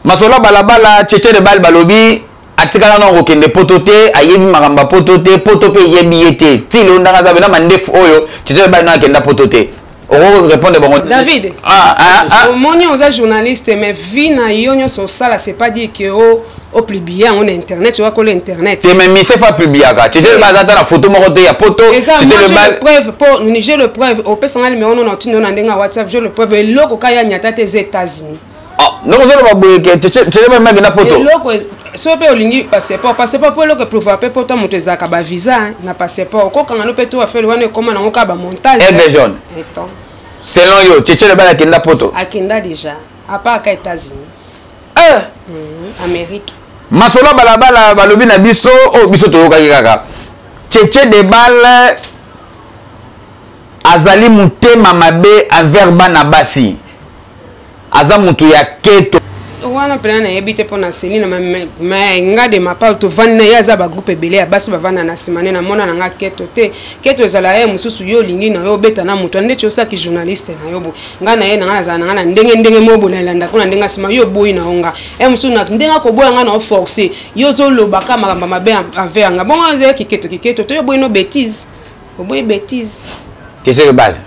[SPEAKER 2] Masolo ya balabala, Tchétché de Balle, balobi. Atikala na kokende poto te, ayebi makambo ya poto te, poto mpe eyebi ye te. Ti lelo ndanga aza na mandefu oyo, Tshetshe de Balle na akenda poto te. Okoki répondre bango?
[SPEAKER 4] David,
[SPEAKER 2] ah, ah, ah.
[SPEAKER 4] Omoni, oza journaliste, mais vie na yo nyonso osala, c'est pas dire que o opublie yango na internet, oyakola internet.
[SPEAKER 2] Te, mais mise fa publiaka. Tshetshe de Balle aza ata na photo moko te ya poto.
[SPEAKER 4] Eza
[SPEAKER 2] Tshetshe
[SPEAKER 4] moi
[SPEAKER 2] de
[SPEAKER 4] j'ai
[SPEAKER 2] Balle
[SPEAKER 4] le preuve, po j'ai le preuve, opesanga numéro no na otindo na ndenge ya WhatsApp. J'ai le preuve, eloko ka ya nyata te eza États-Unis.
[SPEAKER 2] Ah, ndenge ozoloba boye ke Tshetshe de Balle akenda poto.
[SPEAKER 4] Eloko soki mpe olingi passeport, passeport mpo eloko eprouva mpe poto moto ezalaka bavisa na passeport, okokanga no mpe to afele wana ekóma nango kaka bamontage.
[SPEAKER 2] Aigle Jaune.
[SPEAKER 4] Eton.
[SPEAKER 2] Selon yo, Tshetshe de Balle akenda poto?
[SPEAKER 4] Akenda déjà, à part ka États-Unis.
[SPEAKER 2] Eh!
[SPEAKER 4] Amérique.
[SPEAKER 2] Masolo ya balabala balobi na biso oyo biso toyokaki kaka, Tshetshe de Balle azali motema mabe envers bana basi, aza motu ya keto.
[SPEAKER 4] Wana mpena nayebi te mpo na Celine, mais nga de ma part, tovandi na ye, aza bagroupe ebele ya basi bavanda na nsima nde namona na nga keto te. Keto ezala ye mosusu, yo olingi na yo obeta na moto ndeti osaki journaliste na yo boye. Nga na ye na nga nazala na nga na ndenge ndenge moko boye, nalanda mpo na ndenge nsima yo oboyi na yo nga ye mosusu na ndenge akoboya nga na oforce yo, ozolobaka makambo mabe envers nga. Bongo eza kiketo, kiketo to yo oboyi no bétise, oboyi bétise.
[SPEAKER 2] Tshetshe de Balle,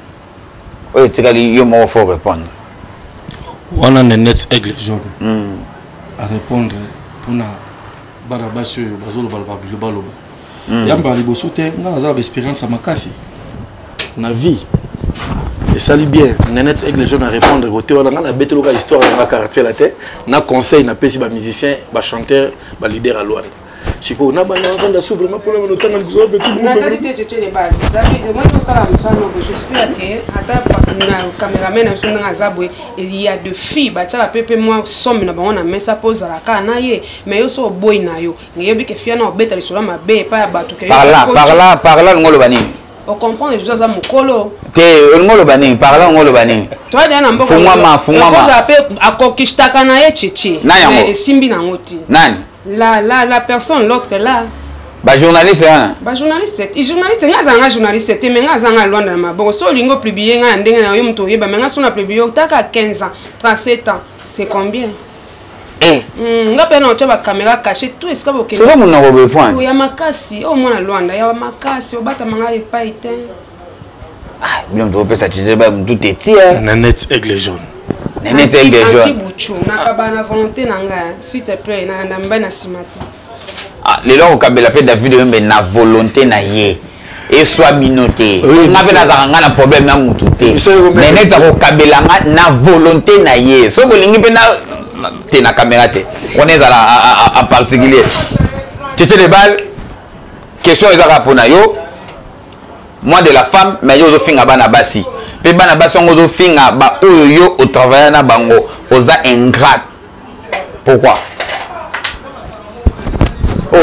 [SPEAKER 2] oyo etikali yo moko, faut répondre.
[SPEAKER 1] Wana Nenette Aigle Jaune arépondre mpona bana basi oyo bazolobaloba bilobaloba. Yamba liboso te, nga naza na baexpérience ya makasi na vie, esali bien. Nenette Aigle Jaune arépondre kote wana, nga nabeteloka histoire yanga quartier la te na conseil napesi bamusicien, bachanteur, baleader ya Lwanda. Sikoyo na bana bavanda su vraiment mpona bana otanga likozala petit.
[SPEAKER 4] Nakati te, Tshetshe de Balle. David, moi tosala mosala moko, j'espère que ata na cameraman na biso ndenge aza boye, il y a de filles batiaka mpe mpe mwa somme na bango na mesa mpo ozala kaka na ye. Mais yo so oboyi na yo, ngeyebi ke fia na obeta lisolo mabe epai ya bato ke.
[SPEAKER 2] Par là, par là, par là, olingo oloba nini?
[SPEAKER 4] Ocomprendre, je aza mokolo.
[SPEAKER 2] Te, olingo oloba nini? Par là, olingo oloba nini?
[SPEAKER 4] Toyadea na mboka.
[SPEAKER 2] Fungwama, fungwama.
[SPEAKER 4] Okozala mpe akokistaka na ye, Tshetshe.
[SPEAKER 2] Na yango.
[SPEAKER 4] Mais esimbi nango te.
[SPEAKER 2] Nani?
[SPEAKER 4] La personne, l'autre là.
[SPEAKER 2] Bajournaliste wana.
[SPEAKER 4] Bajournaliste, journaliste, nga azala nga journaliste te, mais nga aza nga Lwanda na maboko. So olingi opublie nga na ndenge na yo, moto oyeba, mais nga so na publie otaka 15 ans, 37 ans, c'est combien?
[SPEAKER 2] Eh.
[SPEAKER 4] Nga mpe na otya bacaméra caché tout esika bokende.
[SPEAKER 2] Soza monoko boye point.
[SPEAKER 4] Ya makasi oyo, mwana Lwanda ya makasi, obatama nga epai te.
[SPEAKER 2] Ah, bino moto opesa Tshetshe ba motu te tia.
[SPEAKER 1] Nanette Aigle Jaune.
[SPEAKER 2] Nenette Aigle
[SPEAKER 4] Anti
[SPEAKER 2] Jaune.
[SPEAKER 4] Buchu nakaba na volonté na nga, s'il te plaît, nalanda mbai na nsima te.
[SPEAKER 2] Ah, lelo akokabela mpe David Oyombe na volonté na ye, eswa bino te.
[SPEAKER 1] Oui,
[SPEAKER 2] nga mpe
[SPEAKER 1] biso-
[SPEAKER 2] nazalaka nga na problème na mutu te.
[SPEAKER 1] Biso yoko mpe-
[SPEAKER 2] Mais neti akokabela nga na volonté na ye, so bolingi mpe na te na caméra te, wana ezala en particulier. Tshetshe de Balle, question eza kaka mpona yo, mois de la femme, mais yo ozofinga bana basi, mpe bana basi yango ozofinga baoyo yo otravailla na bango, oza ingrat. Pourquoi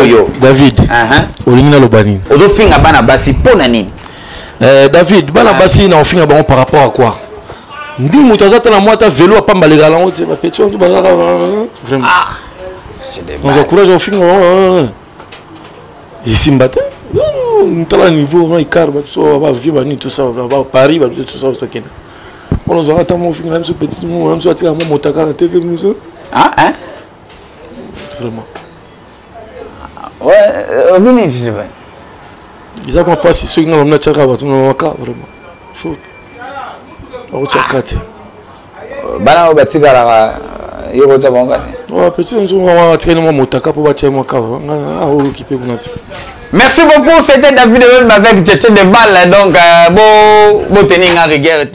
[SPEAKER 2] oyo?
[SPEAKER 1] David, olingi naloba nini?
[SPEAKER 2] Ozofinga bana basi mpo na nini?
[SPEAKER 1] David, bana basi na ofinga bango par rapport à quoi? Ndi moto aza te na mwa ata velo apambaleka yango te, bapeti wana bazaka vraiment. Nazwa courage ofinga bango, esimba te. Tala niveau na icart, babiso bavie banini, tout ça, baparis, babiso tout ça, tokende mpona ozwaka ata mo ofinga na biso petit mo na biso atika mo motaka na TV biso.
[SPEAKER 2] Ah, hein?
[SPEAKER 1] Vraiment.
[SPEAKER 2] Ouais, obini je sais pas.
[SPEAKER 1] Eza mwa mpasi soki nga namona tiaka bato na maka vraiment faute akotiaka te.
[SPEAKER 2] Bana oyo batikalaka, yo kotia bango kati.
[SPEAKER 1] Petit mosusu atikali mwa motaka mpo batia mwa kava, nga aokipe kuna te.
[SPEAKER 2] Merci beaucoup, c'était David Wemba avec Tchétché de Balle. Donc, bon, bon tenir en rigueur.